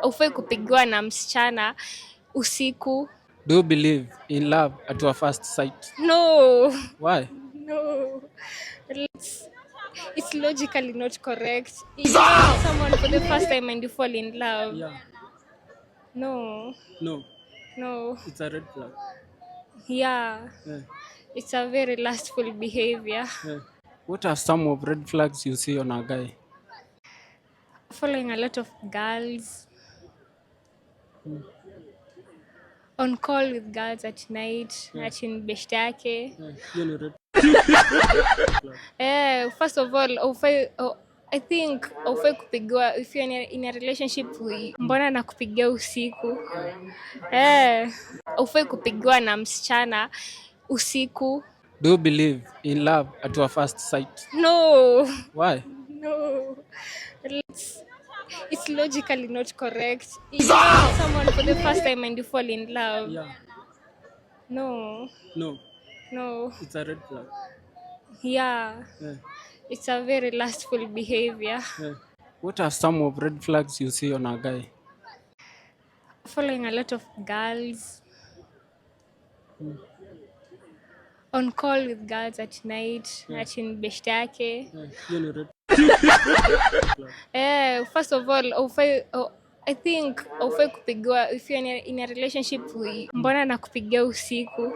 Ufai kupigiwa na msichana usiku. Do you believe in love at your first sight? No. Why? No. It's logically not correct. You know someone for the first time and you fall in love. Yeah. No. No. No. It's a red flag. Yeah. Yeah. It's a very lustful behavior. Yeah. What are some of red flags you see on a guy? Following a lot of girls. On call with girls at night. Yeah. At in beshte yake. Yeah. Hiyo ni red First of all, I think aufai kupigiwa if you're in a relationship mbona nakupigia usiku. Aufai kupigiwa na msichana usiku. Do you believe in love at your first sight? No. Why? No. It's logically not correct. You know someone for the first time and you fall in love. Yeah. No. No. No. It's a red flag. Yeah. Yeah. It's a very lustful behavior. Yeah. What are some of red flags you see on a guy? Following a lot of girls. On call with girls at night. Yeah. At in beshte yake. Yeah. Hiyo ni red First of all, I think aufai kupigiwa if you're in a relationship mbona nakupigia usiku.